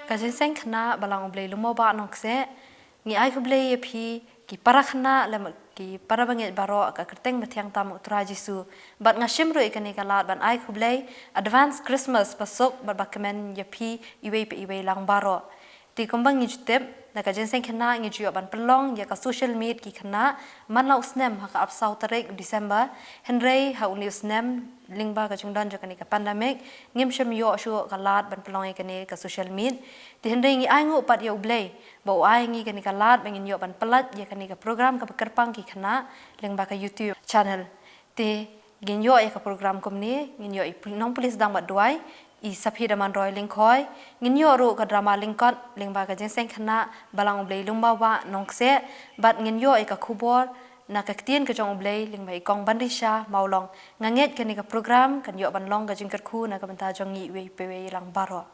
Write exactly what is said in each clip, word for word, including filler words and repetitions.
Ka jingseng khynnah Balang U Blei Lum Bawbah Nongkseh, ngi ai khublei ïa phi ki para khynnah lem ki para bangeit baroh ha ka kyrteng bathiang tam U Trai Jisu. Bad nga shim ruh ïa kane ka lad ban ai khublei advance Christmas basuk bad bakmen ïa phi iwei pa iwei lang baroh. Te kumba ngi ju tip, na ka jingseng khynnah ngi ju ïoh ban pynlong ïa ka social meet ki khynnah man la u snem ha ka arphew saw tarik December, hynrei ha une u snem lyngba ka jingdon jong kane ka pandemic ngim shym ïoh shuh ka lad ban pynlong ïa kane ka social meet. Te hynrei ngi ainguh pat ïa U Blei ba u ai ngi kane ka lad ba ngin ïoh ban pyllait ïa kane ka program kaba kyrpang ki khynnah lyngba ka YouTube channel. Te ngin ïoh ïa ka program kumne, ngin ïoh i pul-, nongpule sdang bad duwai, i Saphi Damanroi Lyngkhoi, ngin ïoh ruh ka drama lyngkot lyngba ka jingseng khynnah Balang U Blei Lum Bawbah Nongkseh, bad ngin ïoh ïa ka khubor na ka ktien ka jong U Blei lyngba i Kong Banrisha Mawlong. Nga ngeit kane ka program kan ïoh ban long ka jingkyrkhu na ka bynta jong ngi iwei pa iwei lang baroh.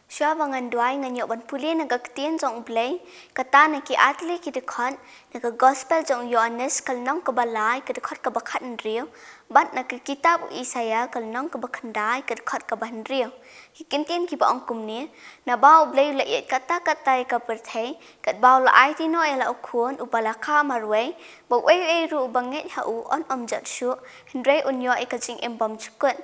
Shuwa ba ngan duwai, ngan ïoh ban pule na ka ktien jong U Blei, kata na ki ar tylli ki dkhot, na ka gospel jong u Ïoannis ka lynnong kaba lai ka dkhot kaba khathynriew, bad na ka kitab u Isaïah ka lynnong kaba khyndai ka dkhot kaba hynriew. Ki kyntien kiba ong kumne: Naba U Blei u la ïeit katta katta ïa ka pyrthei, katba u la aiti noh ïa la u Khun uba la kha marwei, ba uei uei ruh uba ngeit ha u un ym jot shuh, hynrei un ïoh ïa ka jingim bymjukut.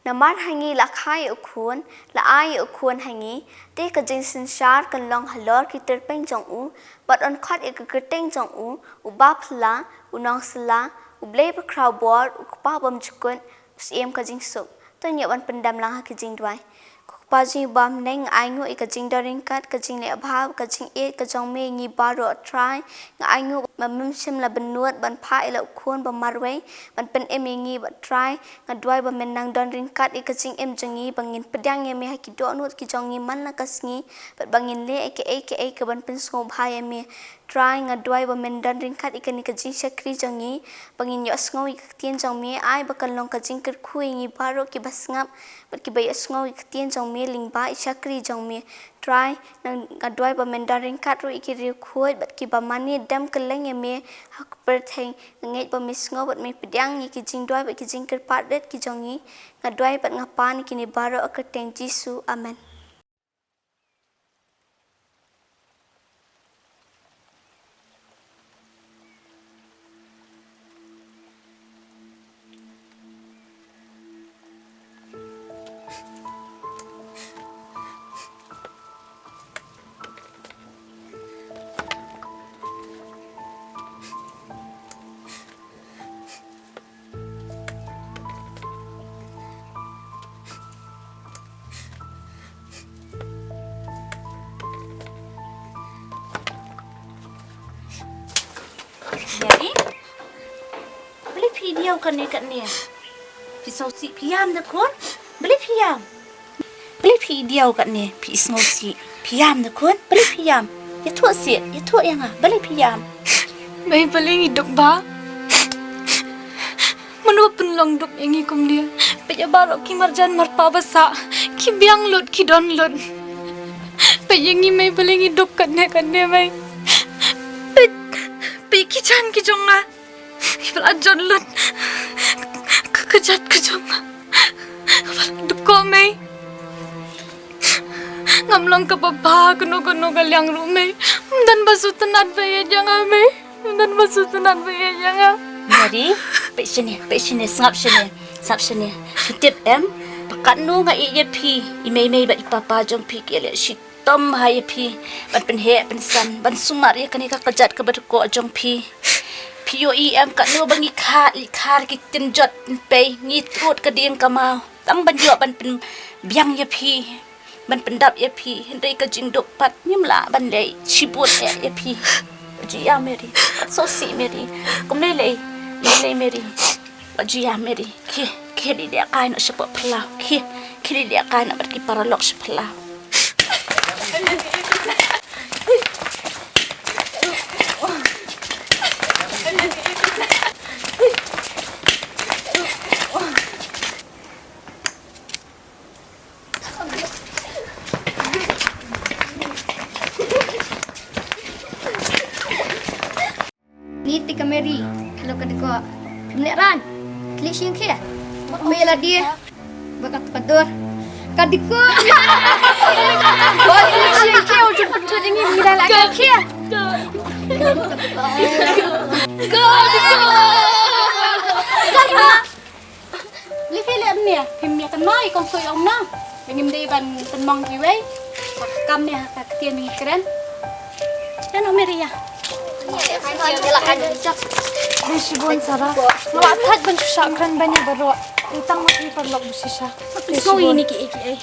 Namar ha ngi la kha ïa u Khun, la ai ïa u Khun ha ngi, te ka jingsynshar kan long halor ki tyrpeng jong u, bad yn khot ïa ka kyrteng jong u, u Baphylla, u Nongsylla, u Blei Bakhrawbor, u Kpa Bymjukut, u Syiem ka jingsuk. To ngin ïoh ban pyndem lang ha ka jingduwai. Ko Kpa jong ngi uba ha bneng, nga ainguh ïa ka jingdon ryngkat, ka jingleh bha, ka jingïeit ka jong me ïa ngi baroh, Trai. Nga ainguh ba mem shym la bynnud ban phah ïa la u Khun ba marwei ban pynim ïa ngi, bad Trai, nga duwai ba men nang don ryngkat ïa ka jingim jong ngi, ba ngin pdiang ïa me ha ki dohnud ki jong ngi man la ka sngi, bad ba ngin leh ïa kaei kaei kaban pynsngewbha ïa me. Trai, nga duwai ba men don ryngkat ïa kane ka jingshakri jong ngi, ba ngin ïohsngew ïa ka ktien jong me, ai ba kan long ka jingkyrkhu ïa ngi baroh kiba sngap bad kiba ïohsngew ïa ka ktien jong me lyngba i shakri jong me. Trai, nga duwai ba men don ryngkat ruh ïa ki riewkhuid bad kiba mane dem kylleng ïa me ha ka pyrthei. Nga ngeit ba me sngew bad me pdiang ïa ki jingduwai bad ki jingkyrpad rit ki jong ngi. Nga duwai bad nga pan ïa kine baroh ha ka kyrteng Jisu. Amen. Mary, balei phi diaw kane kane? Phi sngewsih, phi ïam da khun? Balei phi ïam? Balei phi diaw kane, phi sngewsih? Phi ïam da khun? Balei phi ïam? Ïathuh sih, ïathuh ïa nga, balei phi ïam? Mei, balei ngi duk ba? Mano ba pynlong duk ïa ngi kumne? Peit ïa baroh ki marjan marpa ba sah, ki biang lut, ki don lut. Peit ïa ngi mei, balei ngi duk kane kane mei? Peit, peit ki jan ki jong nga. Ki ba la jon lut. Ka, ka kjat ka jong nga ka ba la duk ko mei. Ngam long kaba bha kano kano ka liang ruh mei. Ym don ba sngewtynnat ba ïeit ïa nga mei. Ym don ba sngewtynnat ba ïeit ïa nga. Mary, peit shane, peit shane, sngap shane, sngap shane. Phi tip em ba katno nga ïeit ïa phi, i mei mei bad i papa jong phi ki leh shi tom ha ïa phi ban pynheh pynsan, ban sumar ïa kane ka kjat kaba duk ko jong phi. Phi ïohi em katno ba ngi kha, i kha ki tin jot pynpei, ngi trud ka dieng ka maw tang ban ïoh ban pynbiang ïa phi, ban pyndap ïa phi, hynrei ka jingduk pat ngim lah ban leh shibun eh ïa phi. Wat ju ïam Mary, wat sngewsih Mary. Kum lei lei, lei lei Mary. Wat ju ïam Mary. Khie, khie leit lehkai noh sha pdeng phyllaw. Khie, khie leit lehkai noh bad ki paralok sha phyllaw. Ni te ka Mary, hello ka dei ko. Phim leh ran. Klik sing khie. Bak me la dia. Bak ka dur. Ka diko. Boy, ini sih kau jemput tu ini mila lagi kia. Ka diko. Li phi leh mne, phim ïa kynmaw ïa i kong Sui ong na. Ngim dei ban pynmong iwei. Kam ne ha ka ktien ngi kren. Kren ong Mary ïa. Dei shibun Sara. Nga la thait ban shisha kren ban ïa baroh. Tang ma phi paralok ba shisha. Dei shibun. Sui ni ki ei ki ei.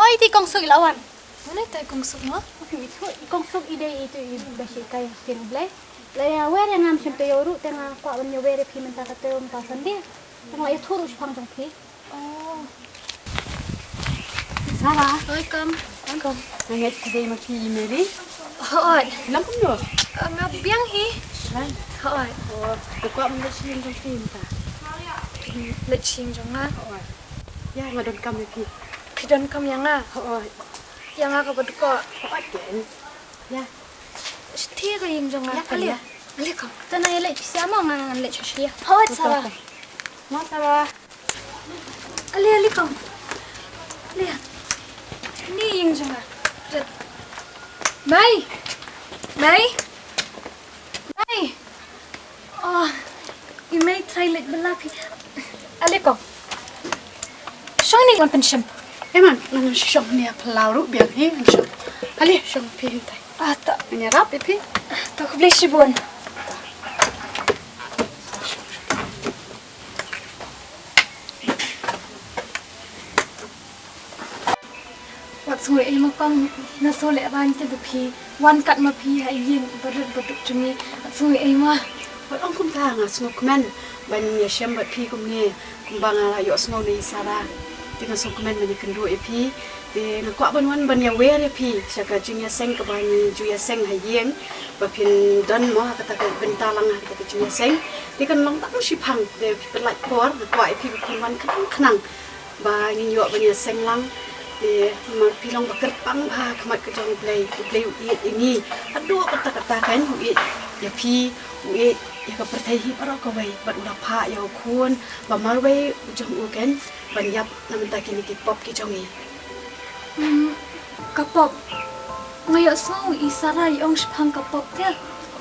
Oi, te i kong Suk i la wan. Mano ita i kong Suk mo? I kong Suk i dei itu i ba shim kai ha ktien U Blei. La ïa wer ïa nga, ngam shym te ïoh ruh, te nga kwah ban ïa wer ïa phi mynta ka taïew mynta Sunday. Te nga la ïathuh ruh shaphang jong phi. Oh. Sara. Oi, kong. Kong. Nga ngeit phi dei ma phi i Mary. Hooid. Phi long kumno? Nga biang hi. Biang? Hooid. Oh, nga kwah ban leit sha ïing jong phi mynta. Leit sha ïing jong nga? Hooid. Ïa, nga donkam ïa phi. Phi donkam ïa nga? Hooid. Ïa nga kaba dkoh? Hooid ken. Ïa. Sha ïing jong nga. Ïa, ale. Ïa. Ale kong. Te nang ïaleit sha mo, nga ngan leit sha sha ïa. Hooid, Sara. Mo Sara. Ale, ale kong. Ale. Ni ïing jong nga. Mei. Mei. Mei. Oh, i mei trai leit bela phi. Ale kong. Shong ni wan pynshim. Em man, ngan shong ni a phyllaw ruh biang hi ngan shong. Ale, shong phi hyntai. Ah, ta. Ngan ïarap ïa phi. Ta, khublei shibun. Wat sngew ei ma kong, nga sngew leh bha te ba phi wan kat ma phi ha ïing barit baduk jong ngi. Wat sngew ei ma. Wat ong kumta, nga sngewkmen ban ïashem bad phi kumne, kumba nga la ïohsngew na i Sara. Te nga sngewkmen ban ïakynduh ïa phi. Te nga kwah ban wan ban ïawer ïa phi sha ka jingïaseng kaba ngi ju ïaseng ha ïing, ba phin don mo ha kata ka bynta lang ha kata ka jingïaseng. Te kan long tang shiphang, te phi pynlait por, nga kwah ïa phi ba phin wan khnang khnang. Ba ngin ïoh ban ïaseng lang. Te namar phi long ba kyrpang bha ha khmat ka jong U Blei, U Blei u ïeit ïa ngi. Haduh katta katta kan u ïeit ïa phi, u ïeit ïa ka pyrthei hi baroh kawei. Bad u la phah ïa u khun ba marwei u jong u kan ban ïap na bynta kine ki pop ki jong ngi. Hmm, ka pop. Nga ïohsngew i Sara i ong shaphang ka pop te.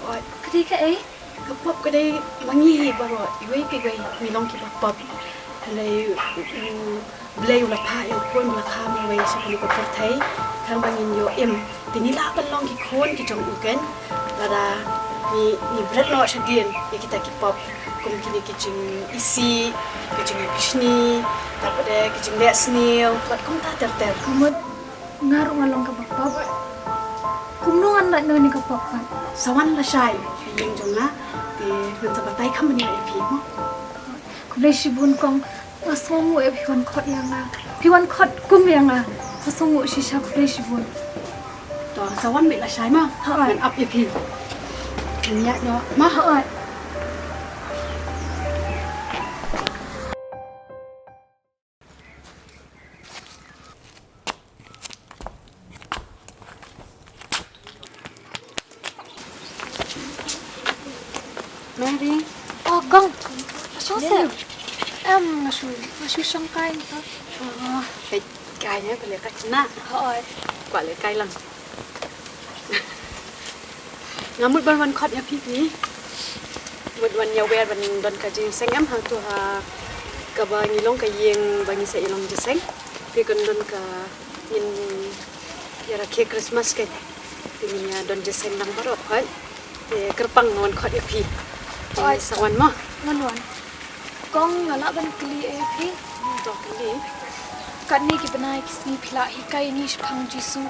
Oi. Ka dei kaei? Ka pop ka dei ma ngi hi baroh, iwei pa iwei ngi long kiba pop. Hynrei u, u Blei u la phah ïa u khun ba la kha marwei sha kane ka pyrthei, khnang ba ngin ïoh im. Te ngi lah ban long ki khun ki jong u kan, lada ngi, ngi bret noh shadien ïa kita ki pop. Kum kine ki jingisih, ki jingïabishni, tapoh de ki jingleh sniew, bad kumta ter ter. Ka mut nga ruh nga long kaba pop. Kumno ngan lait na kane ka pop pat? Sa wan lashai sha ïing jong nga, te ngan sa batai kham bniah ïa phi mo. Khublei shibun kong, nga sngewnguh ïa phi wan khot ïa nga. Phi wan khot kum ïa nga. Nga sngewnguh shisha, khublei shibun. To sa wan beit lashai mo. Hooid. Ngan ap ïa phi. Ngan ïaid noh mo. Hooid. Mary. Oh, kong. Nga shu sep. Em, nga shu, nga shu shong kai nto. Oh, kai, kai ne, pale kai na. Hooid. Kwah leh kai lang. Nga mut ban wan khot ïa phi phi. Mut wan ïawer ban don ka jingïaseng em hangto ha kaba ngi long ka ïing ba ngi sa ïa long jingïaseng. Phi kan don ka ngin ïa rakhe Christmas kan. Te ngin ïa don jingïaseng lang baroh kan. Te kyrpang nga wan khot ïa phi. Te sa wan mo. Wan wan. Kong, nga lah ban kylli ei ïa phi? To kylli. Katne ki bnai ki sngi phi la hikai ïa ngi shaphang Jisu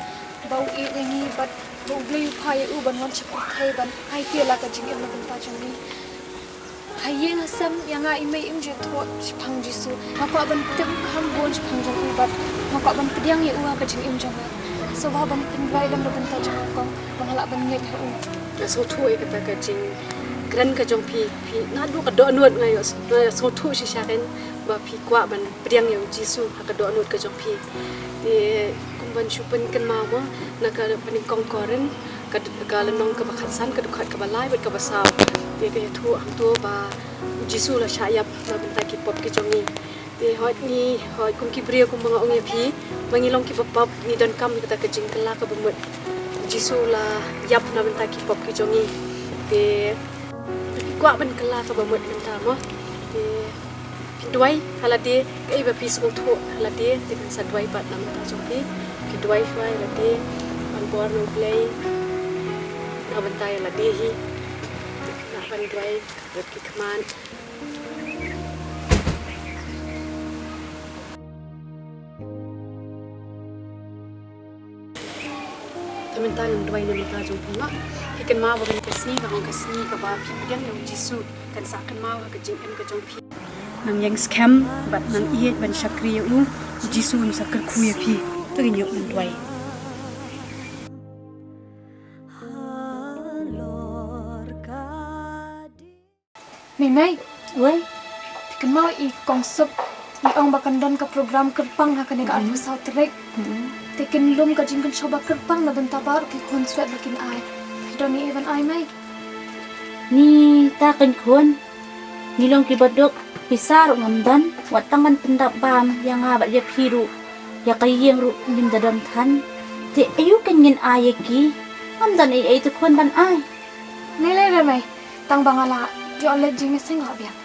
ba u ïeit ïa ngi bad ba U Blei u phah ïa u ban wan sha pyrthei ban aiti la ka jingim na bynta jong ngi. Ha ïing ha sem ïa nga i mei im ju thoh shaphang Jisu. Nga kwah ban tip kham bun shaphang jong u bad nga kwah ban pdiang ïa u ha ka jingim jong nga. Sngewbha ban pynduwai lem na bynta jong nga kong ba nga lah ban ngeit ha u. Nga sngewthuh ïa kata ka jingkren ka jong phi, phi naduh ka dohnud nga ïoh, nga ïoh sngewthuh shisha kan ba phi kwah ban pdiang ïa u Jisu ha ka dohnud ka jong phi. Te kumba Ban shu pynkynmaw mo na ka banyngkong Korinth, ka, ka lynnong kaba khatsan, ka dkhot kaba lai bad kaba saw. Te ka ïathuh hangto ba u Jisu u la shah ïap na bynta ki pop ki jong ngi. Te hooid ngi, hooid kum ki briew kumba nga ong ïa phi, ba ngi long kiba pop, ngi donkam ïa kata ka jingkylla kaba mut. U Jisu u la ïap na bynta ki pop ki jong ngi. Te phi kwah ban kylla kaba mut mynta mo. Te phin duwai ha lade, kaei ba phi sngewthuh ha lade, te kan sa duwai pat na bynta jong phi. Phi duwai shuwa ïa lade, ban bor na U Blei na bynta ïa lade hi. Te phi lah ban duwai, ruh ki khmat. Te mynta ngan duwai na bynta jong phi mo. Phi kynmaw ba kane ka sngi ka long ka sngi kaba phi pdiang ïa u Jisu, kan sa kynmaw ha ka jingim ka jong phi. Nang ïeng skhem bad nang ïeit ban shakri ïa u, u Jisu un sa kyrkhu ïa phi. To ngin ïoh ban duwai. Mei mei. Wei. Phi kynmaw i kong Sup i ong ba kan don ka program kyrpang ha kane ka arphew saw tarik. Te kin lum ka jingkynshew ba kyrpang na bynta baroh ki khun swet ba kin ai. Phi don ei ei ban ai mei? Ni ta kan khun. Ni long kiba duk, pisa ruh ngam don, wat tang ban pyndap bam ïa nga bad ïa phi ruh. Ïa ka ïing ruh ngim da don than. Te aïu kan ngin ai ïa ki? Ngam don ei ei te khun ban ai. Lei lei re mei, tang ba nga la ïoh leit jingïaseng la biang.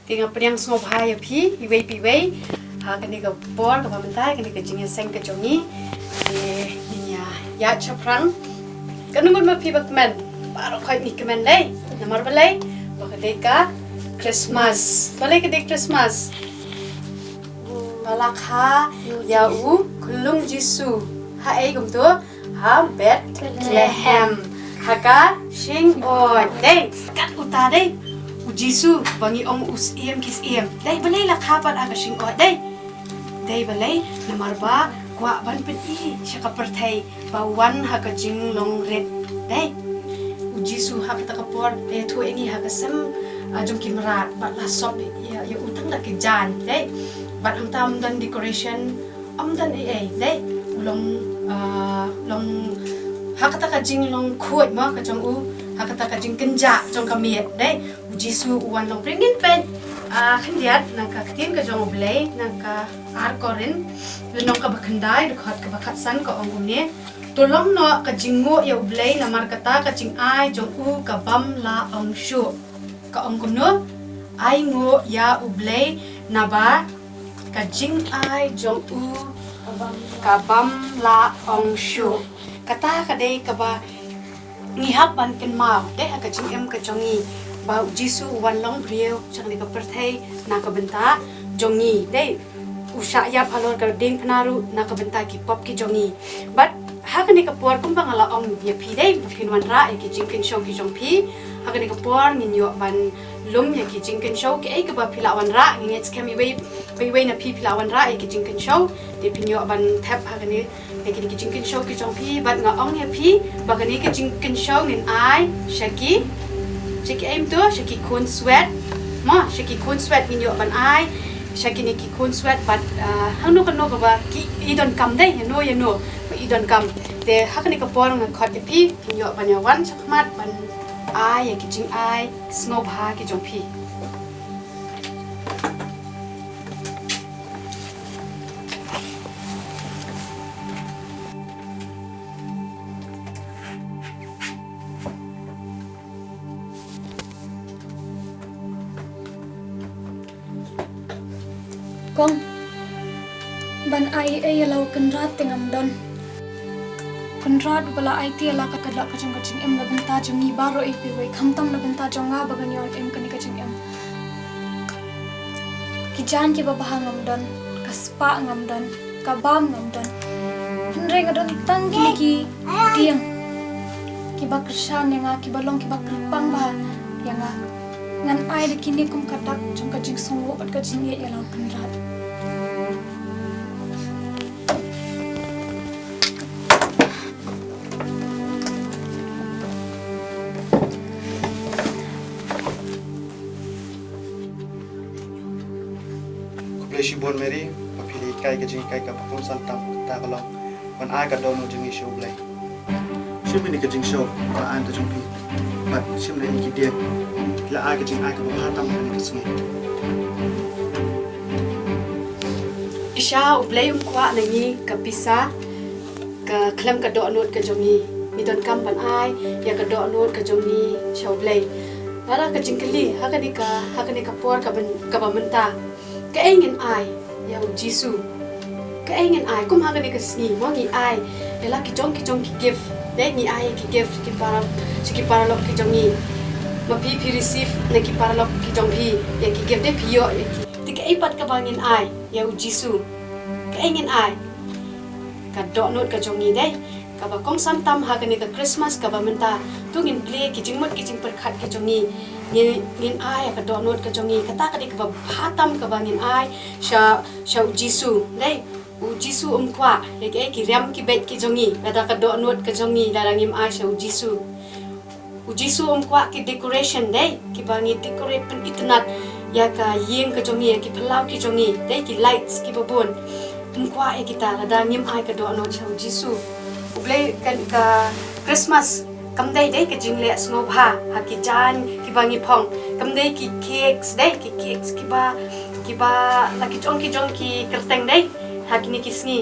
Te nga pdiang sngewbha ïa phi iwei pa iwei ha kane ka por kaba mynta, kane ka jingïaseng ka jong ngi. Te ngin ïa ïaid shaphrang. Kano kano ma phi ba kmen, baroh khoit ngi kmen dei. Namar balei? Ba ka dei ka Christmas. Balei ka dei Christmas? Ba la kha ïa u khyllung Jisu. Ha ei kumto? Ha Bethlehem. Ha ka shyngod. Dei, kat uta dei. U Jisu ba ngi ong u syiem ki syiem. Dei, balei la kha pat ha ka shyngod dei? Dei balei? Namar ba kwah ban pyni sha ka pyrthei ba wan ha ka jinglong rit. Dei. U Jisu ha kata ka por, eh, ïathuh ïa ngi ha ka sem, ah, jong ki mrad, bad la sop ïa, ïa u tang da ki jaiñ. Dei. Bad hangta ym don decoration, ym don ei ei, dei, u long, ah, long, ha kata ka jinglong khuid mo ka jong u, ha kata ka jingkynjah jong ka miet, dei, u Jisu u wan long pyrshah ngin peit, ah, khyndiat na ka ktien ka jong U Blei, na ka ar Korinth, lynnong kaba khyndai, dkhot kaba khatsan ka ong kumne, to long noh ka jingnguh ïa U Blei namar kata ka jingai jong u ka bym la ong shuh. Ka ong kumno, ai nguh ïa U Blei naba ka jingai jong u ka bym la ong shuh. Kata ka dei kaba ngi hap ban kynmaw, dei ha ka jingim ka jong ngi, ba u Jisu u wan long briew sha kane ka pyrthei na ka bynta jong ngi, dei. U shah ïap halor ka diengphna ruh na ka bynta ki pop ki jong ngi. Bad ha kane ka por kumba nga la ong ïa phi dei, ba phin wanrah ïa ki jingkynshew ki jong phi. Ha kane ka por ngin ïoh ban lum ïa ki jingkynshew, kiei kiba phi lah wanrah, ngin ngeit skhem iwei pa iwei na phi phi lah wanrah ïa ki jingkynshew. Te phin ïoh ban thep ha kane ïa kine ki jingkynshew ki jong phi, bad nga ong ïa phi ba kane ka jingkynshew ngin ai sha ki, sha ki, em to, sha ki khun swet. Mo, sha ki khun swet ngin ïoh ban ai, sha kine ki khun swet bad, ah, hangno kano kaba ki i donkam dei, ïano ïano ba i donkam. Te ha kane ka por nga khot ïa phi, phin ïoh ban ïa wan shakhmat ban ai ïa ki jingai sngewbha ki jong phi. Kong, ban ai ei ïa la u Kynrad te ngam don. Kynrad uba la aiti ïa la ka tlot ka jong ka jingim na bynta jong ngi baroh iwei pa iwei, khamtam na bynta jong nga ba ngan ïoh im kane ka jingim. Ki jaiñ kiba bha ngam don, ka spah ngam don, ka bam ngam don. Hynrei nga don tang kine ki dieng kiba kyrshan ïa nga, kiba long kiba kyrpang bha ïa nga. Ngan ai da kine kum ka dak jong ka jingsngewbha bad ka jingïeit ïa la u Kynrad. Khublei shibun Mary, ba phi la hikai ka jinghikai kaba kongsan tam, kata ka long ban ai ka dohnud jong ngi sha U Blei. Shim ïa kane ka jingshoh ba la ai na ka bynta jong phi. Bad shim ïa kine ki dieng, la ai ka jingai kaba bha tam ha kane ka sngi. Shisha U Blei um kwah na ngi ka pisa ka khlem ka dohnud ka jong ngi. Ngi donkam ban ai ïa ka dohnud ka jong ngi sha U Blei. Lada ka jingkylli ha kane ka, ha kane ka por kaba, kaba mynta, kaei ngin ai ïa U Jisu? Kaei ngin ai? Kum ha kane ka sngi mo ngi ai ïa la ki jong ki jong ki gift. Dei, ngi ai ïa ki gift ki para, sha ki paralok ki jong ngi. Ma phi phi receive na ki paralok ki jong phi ïa ki gift, dei, phi ïoh ïa ki. Te kaei pat kaba ngin ai ïa U Jisu? Kaei ngin ai? Ka dohnud ka jong ngi, dei, kaba kongsan tam ha kane ka Christmas kaba mynta. To ngin plie ki jingmut ki jingpyrkhat ki jong ngi. Ngin, ngin ai ïa ka dohnud ka jong ngi. Kata ka dei kaba bha tam kaba ngin ai sha, sha U Jisu, dei. U Jisu um kwah ïa ki, ïa ki riam ki beit ki jong ngi lada ka dohnud ka jong ngi lada ngim ai sha U Jisu. U Jisu um kwah ki decoration, dei, kiba ngi decorate pynitynnad ïa ka ïing ka jong ngi, ïa ki phyllaw ki jong ngi, dei, ki lights kiba bun. Um kwah ïa kita lada ngim ai ka dohnud sha U Jisu. U Blei, ka, ka Christmas kam dei, dei, ka jingleh sngewbha ha ki jaiñ kiba ngi phong. Kam dei ki cakes, dei, ki cakes kiba, kiba la ki jong ki jong ki kyrteng, dei, ha kine ki sngi.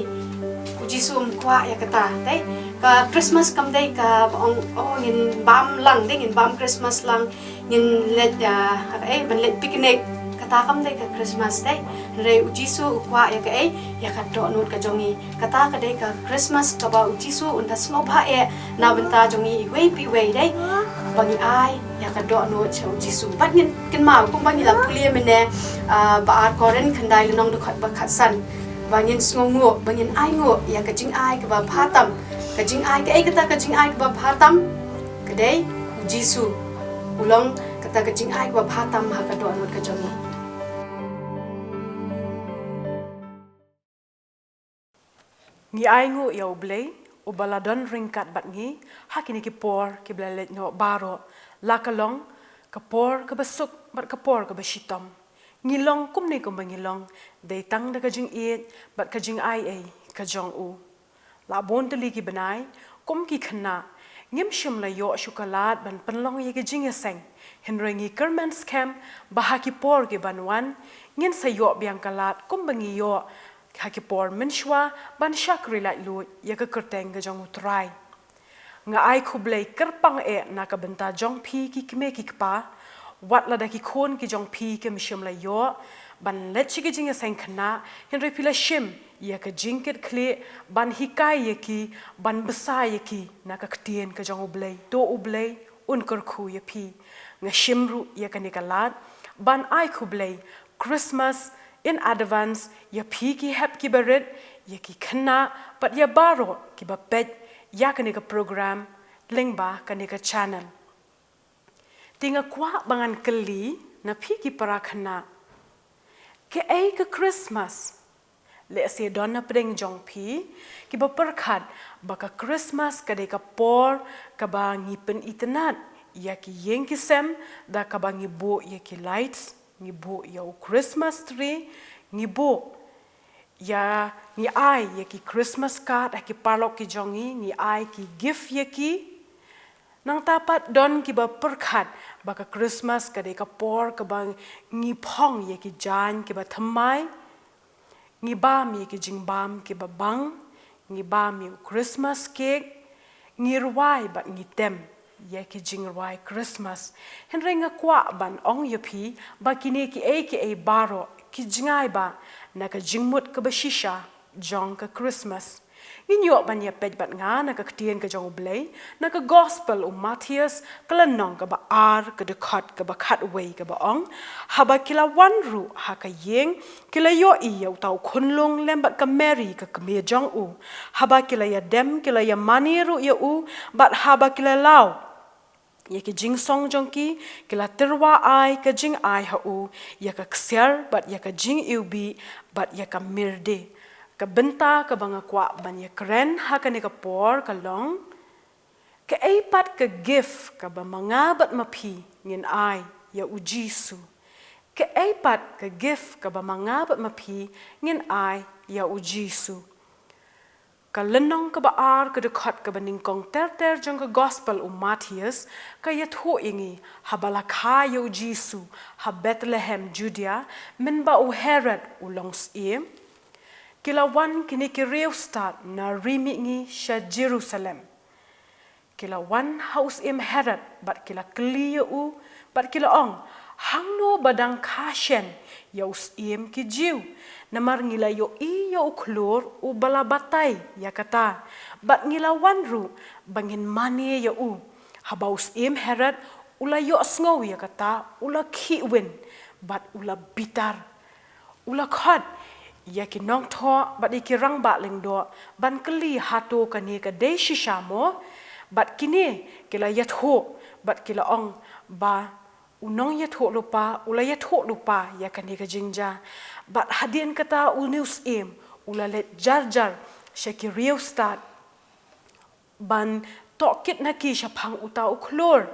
U Jisu um kwah ïa kata, dei. Ka Christmas kam dei kaba ong, oh, ngin bam lang, dei, ngin bam Christmas lang, ngin leit, ah, ha kaei, ban leit picnic. Kata kam dei ka Christmas, dei. Hynrei U Jisu u kwah ïa kaei, ïa ka dohnud ka jong ngi. Kata ka dei ka Christmas kaba U Jisu un da sngewbha eh na bynta jong ngi iwei pa iwei, dei, ba ngi ai ïa ka dohnud sha U Jisu. Bad ngin kynmaw kumba ngi la pule mynne, ah, ba ar Korinth khyndai lynnong dkhot ba khatsan, ba ngin sngewnguh, ba ngin ainguh ïa ka jingai kaba bha tam. Ka jingai, kaei kata ka jingai kaba bha tam? Ka dei U Jisu. U long kata ka jingai kaba bha tam ha ka dohnud ka jong ngi. Ngi ainguh ïa U Blei uba la don ryngkat bad ngi ha kine ki por kiba la leit noh baroh, la ka long ka por kaba suk bad ka por kaba shitom. Ngi long kumne kumba ngi long dei tang da ka jingïeit bad ka jingaiei ka jong u. La bun tylli ki bnai, kum ki khynnah, ngim shym la ïoh shuh ka lad ban pynlong ïa ka jingïaseng. Hynrei ngi kyrmen skhem ba ha ki por ki ban wan, ngin sa ïoh biang ka lad kumba ngi ïoh ha ki por mynshuwa ban shakri laitluid ïa ka kyrteng ka jong U Trai. Nga ai khublei kyrpang eh na ka bynta jong phi ki kmie ki kpa, wat lada ki khun ki jong phi kim shym la ïoh ban leit sha ki jingïaseng khynnah, hynrei phi la shim ïa ka jingkitkhlieh ban hikai ïa ki, ban bsa ïa ki na ka ktien ka jong U Blei. To U Blei un kyrkhu ïa phi. Nga shim ruh ïa kane ka lad ban ai khublei Christmas in advance ïa phi ki hep ki barit, ïa ki khynnah bad ïa baroh kiba peit ïa kane ka program lyngba kane ka channel. Te nga kwah ba ngan kylli na phi ki para khynnah, kaei ka Christmas? Lehse don na pdeng jong phi kiba pyrkhat ba ka Christmas ka dei ka por kaba ngi pynitynnad ïa ki ïing ki sem da kaba ngi buh ïa ki lights, ngi buh ïa u Christmas tree, ngi buh ïa, ngi ai ïa ki Christmas card ha ki paralok ki jong ngi, ngi ai ki gift ïa ki. Nangta pat don kiba pyrkhat ba ka Christmas ka dei ka por kaba ngi phong ïa ki jaiñ kiba thymmai, ngi bam ïa ki jingbam kiba bang, ngi bam ïa u Christmas cake, ngi rwai bad ngi tem ïa ki jingrwai Christmas. Hynrei nga kwah ban ong ïa phi ba kine kiei kiei baroh ki jngai bha na ka jingmut kaba shisha jong ka Christmas. Ngin ïoh ban ïa peit bad nga na ka ktien ka jong U Blei, na ka gospel u Mathaios, ka lynnong kaba ar, ka dkhot kaba khatwei kaba ong, haba ki la wan ruh ha ka ïing, ki la ïohi ïa uta u khunlung lem bad ka Mari ka kmie jong u. Haba ki la ïa dem, ki la ïa mane ruh ïa u, bad haba ki la law ïa ki jingsong jong ki, ki la tyrwa ai ka jingai ha u, ïa ka ksiar, bad ïa ka jingiwbih, bad ïa ka myrde. Ka bynta kaba nga kwah ban ïa kren ha kane ka por ka long, kaei pat ka gift kaba ma nga bad ma phi ngin ai ïa U Jisu. Kaei pat ka gift kaba ma nga bad ma phi ngin ai ïa U Jisu. Ka lynnong kaba ar, ka dkhot kaba nyngkong ter ter jong ka gospel u Mathaios, ka ïathuh ïa ngi, haba la kha ïa U Jisu ha Bethlehem Judea, mynba u Herod u long syiem, ki la wan kine ki riewstad na ri mihngi sha Jerusalem. Ki la wan ha u syiem Herod, bad ki la kylli ïa u, bad ki la ong, hangno ba dang kha shen ïa u syiem ki Jiw? Namar ngi la ïohi ïa u khlur uba la batai ïa kata, bad ngi la wan ruh ba ngin mane ïa u. Haba u syiem Herod u la ïohsngew ïa kata, u la khihwin, bad u la bitar. U la khot ïa ki nongthoh bad ïa ki rangbah lyngdoh ban kylli, hato kane ka dei shisha mo? Bad kine ki la ïathuh bad ki la ong ba u nongïathuhlypa u la ïathuhlypa ïa kane ka jingjia. Bad hadien kata une u syiem u la leit jar jar sha ki riewstad ban tohkit na ki shaphang uta u khlur,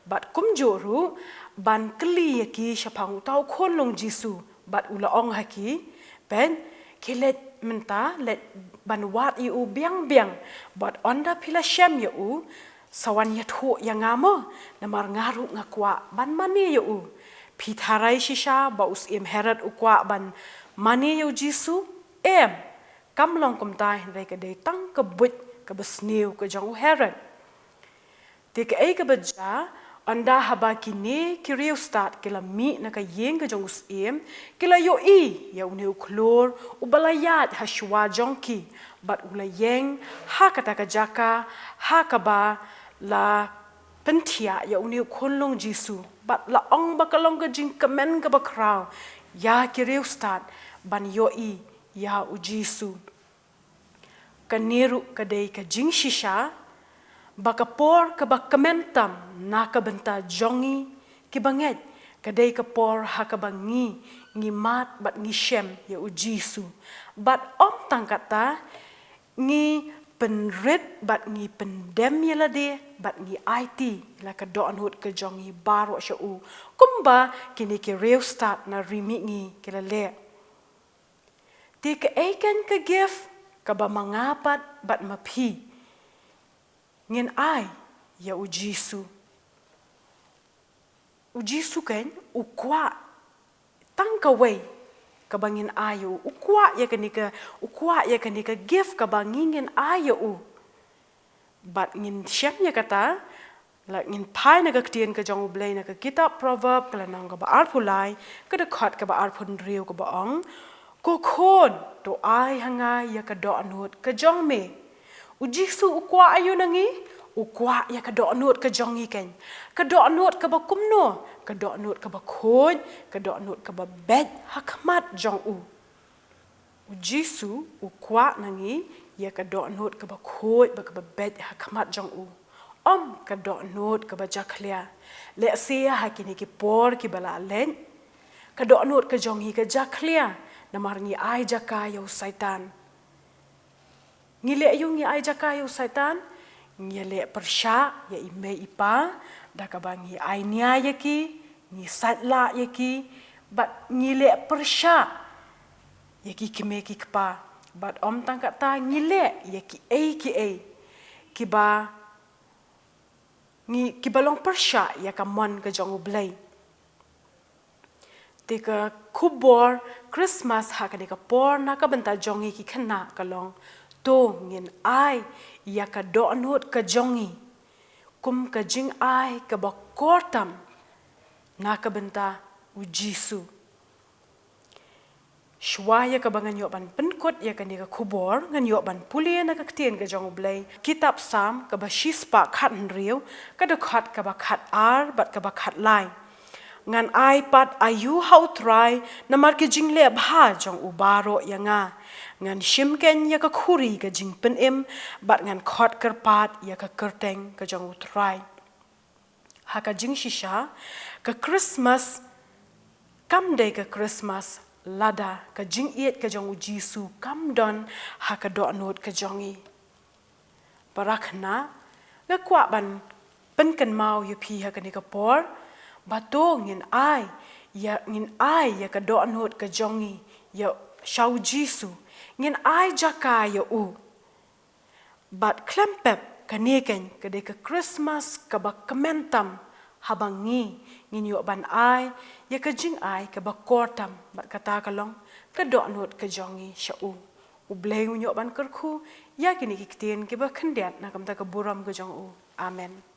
bad kumjuh ruh ban kylli ïa ki shaphang uta u khunlung Jisu. Bad u la ong ha ki, peit, ki leit mynta, leit ban wad ïa u biang biang, bad ynda phi la shem ïa u, sa wan ïathuh ïa nga mo, namar nga ruh nga kwah ban mane ïa u. Phi tharai shisha ba u syiem Herod u kwah ban mane ïa u Jisu? Em, kam long kumta, hynrei ka dei tang ka buit kaba sniew ka jong u Herod. Te kaei kaba jia, ynda haba kine ki riewstad ki la mih na ka ïing ka jong u syiem, ki la ïohi ïa une u khlur uba la ïaid ha shuwa jong ki, bad u la ïeng ha kata ka jaka ha kaba la pynthiah ïa une u khunlung Jisu, bad la ong ba ka long ka jingkmen kaba khraw ïa ki riewstad ban ïohi ïa u Jisu. Kane ruh ka dei ka jingshisha ba ka por kaba kmen tam na ka bynta jong ngi kiba ngeit, ka dei ka por ha kaba ngi, ngi mad bad ngi shem ïa u Jisu. Bad ym tang katta, ngi pynrit bad ngi pyndem ïa lade bad ngi aiti la ka dohnud ka jong ngi baroh sha u, kumba kine ki riewstad na ri mihngi ki la leh. Te kaei keiñ ka gift kaba ma nga pat bad ma phi ngin ai ïa u Jisu? U Jisu keiñ u kwah tang kawei kaba ngin ai ïa u, u kwah ïa kane ka, u kwah ïa kane ka gift kaba ngi ngin ai ïa u. Bad ngin shem ïa kata, la ngin phai na ka ktien ka jong U Blei na ka kitab Proverb, ka lynnong kaba arphew lai, ka dkhot kaba arphew hynriew kaba ong, ko khun, to ai ha nga ïa ka dohnud ka jong me. U Jisu u kwah aïu na ngi? U kwah ïa ka dohnud ka jong ngi keiñ. Ka dohnud kaba kumno? Ka dohnud kaba khuid, ka dohnud kaba beit ha khmat jong u. U Jisu u kwah na ngi ïa ka dohnud kaba khuid bad kaba beit ha khmat jong u. Ym ka dohnud kaba jakhlia. Lehse ha kine ki por kiba la leit, ka dohnud ka jong ngi ka jakhlia namar ngi ai jaka ïa u Saitan. Ngi leh aïu ngi ai jaka ïa u Saitan? Ngi leh pyrshah ïa i mei i pa da kaba ngi ai nia ïa ki, ngi sait lah ïa ki, bad ngi leh pyrshah ïa ki kmie ki kpa, bad ym tang katta, ngi leh ïa kiei kiei kiba ngi, kiba long pyrshah ïa ka mon ka jong U Blei. Te ka khubor Christmas ha kane ka por na ka bynta jong ngi ki khynnah ka long, to ngin ai ïa ka dohnud ka jong ngi kum ka jingai kaba kor tam na ka bynta u Jisu. Shuwa ïa kaba ngan ïoh ban pynkut ïa kane ka khubor, ngan ïoh ban pule na ka ktien ka jong U Blei, kitab Salm kaba shispah khathynriew, ka dkhot kaba khatar bad kaba khatlai. Ngan ai pat aïu ha U Trai, namar ki jingleh bha jong u baroh ïa nga. Ngan shim keiñ ïa ka khuri ka jingpynim, bad ngan khot kyrpad ïa ka kyrteng ka jong U Trai. Ha ka jingshisha, ka Christmas kam dei ka Christmas lada ka jingïeit ka jong U Jisu kam don ha ka dohnud ka jong ngi. Para khynnah, nga kwah ban pynkynmaw ïa phi ha kane ka por, ba to ngin ai ïa, ngin ai ïa ka dohnud ka jong ngi ïa sha U Jisu, ngin ai jaka ïa u. Bad khlem pep, kane keiñ ka dei ka Christmas kaba kmen tam, haba ngi ngin ïoh ban ai ïa ka jingai kaba kor tam, bad kata ka long ka dohnud ka jong ngi sha u. U Blei un ïoh ban kyrkhu ïa kine ki ktien kiba khyndiat na ka bynta ka burom ka jong u. Amen.